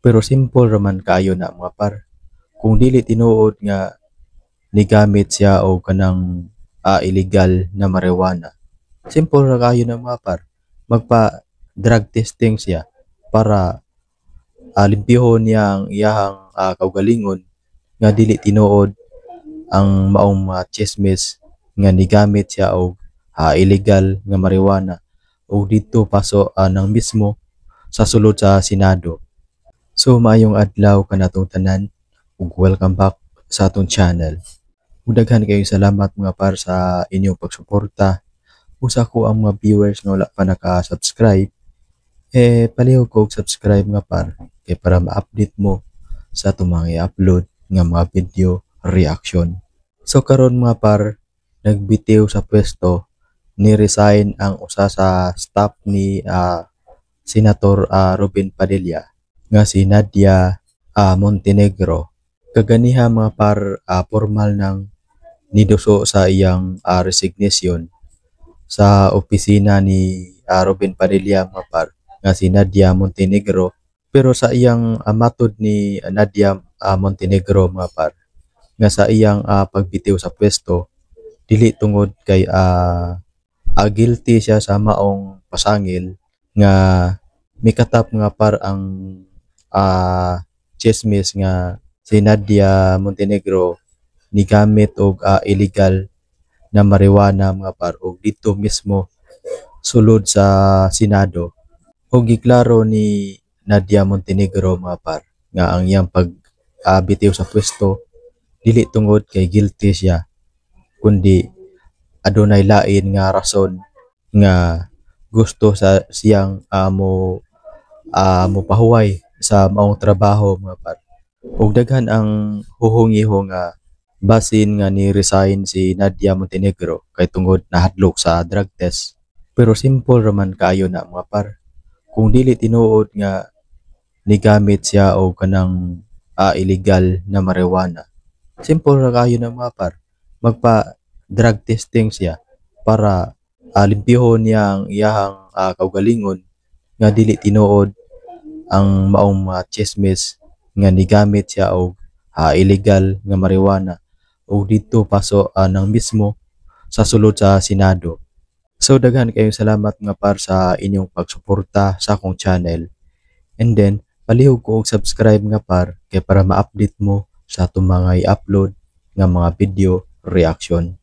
Pero simple raman kaayo na, mga par. Kung dili tinuod nga nigamit siya og kanang illegal na marijuana. Simple ra kaayo na, mga par. Magpa drug testing siya para limpyuhon niya ang iyahang kaugalingon nga dili tinuod ang maong mga chismis nga nigamit siya og illegal nga marijuana ug didto paso nang mismo sa sulod sa Senado. So maayong adlaw kanatong tanan ug welcome back sa atong channel. Ug daghan kayong salamat, mga par, sa inyong pagsuporta. Ug sa akoang mga viewers nga wala pa naka-subscribe, eh palihog ko og subscribe nga par kay para ma-update mo sa atong mga i-upload nga mga video reaction. So karon, mga par, nagbitiw sa pwesto, ni resign ang usa sa staff ni Senator Robin Padilla nga si Nadia Montenegro. Kaganiha, mga par, formal nang niduso sa iyang resignation sa opisina ni Robin Padilla, mga par, nga si Nadia Montenegro. Pero sa iyang matod ni Nadia Montenegro, mga par, nga sa iyang pagbitiw sa pwesto dili tungod kay guilty siya sa maong pasangil nga mikatap nga par ang chismis nga si Nadia Montenegro nigamit og illegal na marijuana, mga par, og didto mismo sulod sa Senado. Ug giklaro ni Nadia Montenegro, mga par, nga ang iyang pag bitiw sa pwesto dili tungod kay guilty siya kundi adunay lain nga rason nga gusto sa siyang mo mopahuway sa maong trabaho, mga par. Ug daghan ang huhungiho nga basin nga ni resign si Nadia Montenegro kay tungod nahadlok sa drug test. Pero simple raman kaayo na, mga par. Kung dili tinuod nga nigamit siya og kanang illegal na marijuana. Simple ra kaayo na, mga par. Magpa drug testing siya para limpyuhon niya ang iyahang kaugalingon nga dili tinuod ang maong mga chismis nga nigamit siya og illegal nga marijuana ug didto paso nang mismo sa sulod sa Senado. So daghan kayong salamat, mga par, sa inyong pagsuporta sa akong channel. And then palihog ko og subscribe nga par kay para ma-update mo sa atong mga i-upload nga mga video reaction.